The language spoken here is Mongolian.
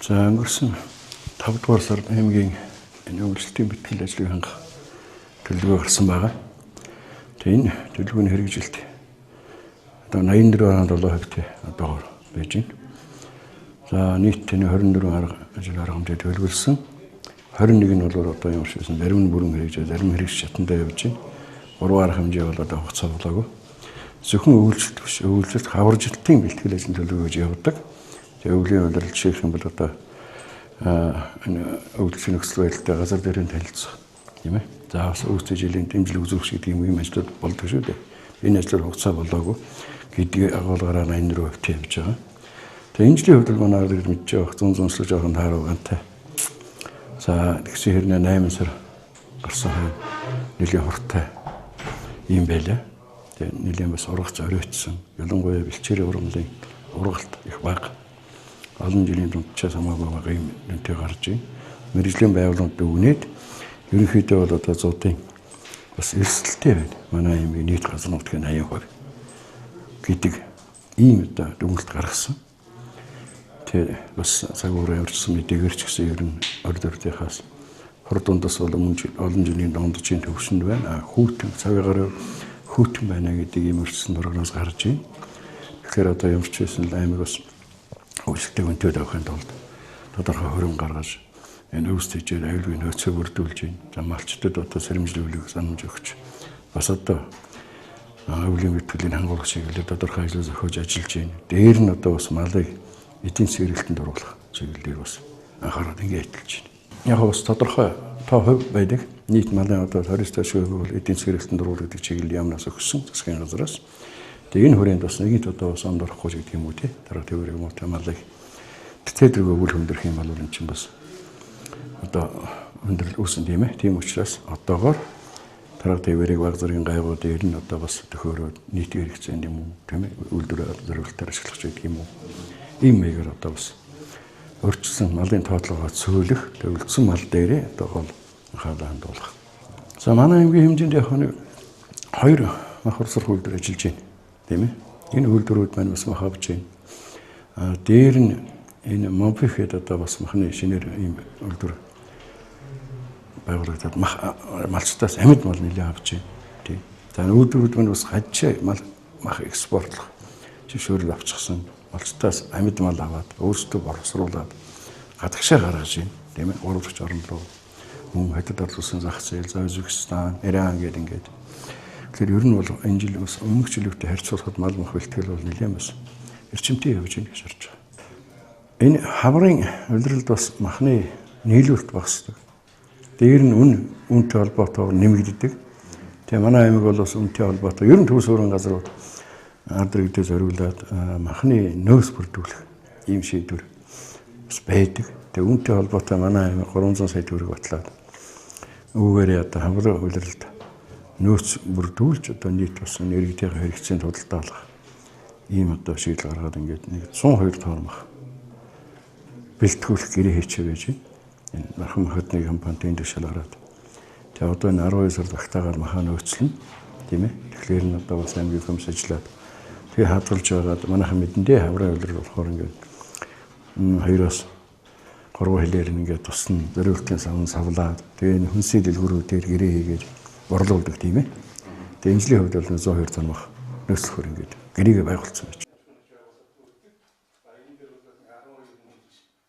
За өнгөрсөн 5 дугаар сард аймгийн энэ өвлөлтийн бэлтгэл ажлыг хангах төлөвлөгөө гарсан байгаа. Тэгээ энэ төлөвлөгөөний хэрэгжилт одоо 84.7% одоогоор байж байна. За нийт энэ 24 арга ажил арга хэмжээ төлөвлөсөн. 21 нь бол одоо ямар ч байсан зарим нь бүрэн хэрэгжээ, зарим хэрэгжих шатандаа явж байна. 3 арга хэмжээ бол одоо хугацаа болоогүй. Зөвхөн өвлөлт биш, өвлөлт хаваржилтын бэлтгэл ажлын төлөвлөгөө гэж явдаг. Тэгээ өвлийн улирал жишээлх юм бол одоо энэ өвлөлийн нөхцөл байдалтай газар дээрээ танилцах, тийм ээ. За бас үүсгэж жилийн дэмжлэг үзүүлэх гэдэг юм ажлууд болдог шүү дээ. Энэ ажлууд хугацаа болоогүй гэдгийг агуулгаараа 84% явж байгаа. Тэгээ энэ жилийн хувьд бол манай арга мэдж байгаа зүүн зунслаж жоохон тааруу гантай. За тэгсэн хэрнээ 8 сар гарсан хойно нэлийн хурдтай юм байлаа. Тэгээ нэлийн бас ургац оройтсон. Ялангуяа бэлчээрийн ургамлын ургалт их бага. Олон жилийн дунджаас хамаагүй бага юм нэнтэй гарч байна. Мэргэжлийн байгууллагад өгнөд ерөнхийдөө бол одоо зуудын бас эрсдэлтэй байна. Манай аймгийн нийт газар нутгийн 80% гэдэг ийм одоо дүгнэлт гаргасан. Тэгээ бас цаг уураа явуулсан мэдээгээр ч гэсэн ер нь орд ордынхаас хор дундас бол өмнө олон жилийн дунджийн төвшөнд байна. А хүүтэн цагаагаар хүүтэн байна гэдэг ийм өрсөлдөөн прогноз гарч байна. Тэгэхээр одоо ямар ч байсан аймаг бас хөгжилтэй өнтөд авахын тулд тодорхой хөрөнгө гаргаж энэ өвс тэжээр аюулгүй нөөцөө бүрдүүлж байна. За малчдад одоо сэрэмжлүүлэх санамж өгч бас одоо өвлийн бэлтгэлийн хангуулах чиглэлээр тодорхой ажил зохиож ажиллаж байна. Дээр нь одоо бас малыг эдийн засгийн эргэлтэнд оруулах чиглэлээр бас анхаарал ингэ ажиллаж байна. Яг бас тодорхой тоо хувь байдаг. Нийт малын одоо 29% бол эдийн засгийн эргэлтэнд оруулах гэдэг чиглэл яамнаас өгсөн засгийн газраас. Тэгээ энэ хүрээнд бас нэгэнт одоо бас онд орохгүй гэдэг юм уу те. Дараа тээврийг муутай малыг тэтгэл рүү өвөл хөндрөх юм бол энэ чинь бас одоо өндөрлөл үүсэн тийм ээ. Тийм учраас одоогоор тараг тээврийг баг зэргийн гайгуу дээр нь одоо бас төхөөрөөд нийт хэрэгцээнд юм уу тийм ээ үйлдвэр зориултаар ашиглах гэдэг юм уу. Ийм маягаар одоо бас өөрчилсөн малын тоотлогоо цөөлөх, төвлөсөн мал дээрээ одоо гол анхаарлаа хандуулах. За манай аймгийн хэмжээнд яг нэг хоёр мах хурлах үйлдвэр ажиллаж байна. Тийм ээ. Энэ үйлдвэрүүд маань бас мах авч байна. А дээр нь энэ Момфих гэдэг одоо бас махны шинээр ийм үйлдвэр байгуулагдаад мах малчтаас амьд мал нэлээд авч байна. Тийм. За үйлдвэрүүд маань бас хажээ мал мах экспортлох зөвшөөрөл авчихсан. Малчтаас амьд мал аваад өөрсдөө боловсруулад гадагшаа гаргаж байна. Тийм ээ. Гурав дахь орн руу мөн хятад орлуулсан зах зээл, за Өзбекстан, Иран гэдэг ингээд. Тэгэхээр ер нь бол энэ жил бас өмнөх жилүүдтэй харьцуулахад мал мах бэлтгэл бол нэлээд бас эрчимтэй явж байна гэж харж байгаа. Энэ хаврын улиралд бас махны нийлүүлэлт багасдаг. Дээр нь үн үнтэй холбоотойгоор нэмэгддэг. Тэгээ манай аймаг бол бас үнтэй холбоотой. Ер нь төвс өрөн газрууд ард иргэдэд зориулаад махны нөөц бүрдүүлэх ийм шийдвэр бас байдаг. Тэгээ үнтэй холбоотой манай аймаг 300 сая төгрөг батлаад үүгээрээ одоо хаврын улиралд нөөц бүрдүүлж одоо нийт бас иргэдийн хэрэгцээнд худалдаалах ийм одоо шийдэл гаргаад ингээд нэг 102 тонн мах бэлтгүүлэх гэрээ хийчихэ байж байна. Энэ Мархан махадны компанид энэ төшөл гараад. Тэгээ одоо энэ 12 сард багтаагаар махаа нөөцлөнө, тийм ээ. Тэгэхээр нь одоо бас аймгийн комисс ажиллаад тэгээ хадгалж байгаад манайхан мэдэндээ хаврын улирал болохоор ингээд 2-оос 3 хэлээр ингээд тусна зориултын савн савлаад тэгээ энэ хүнсний дэлгүүрүүдээр гэрээ хийгээд борлуулдаг, тийм ээ. Тэгээ энэ жилийн хувьд бол 102 тонн мах нөөцлөхөөр ингээд гэрээгээ байгуулсан байж.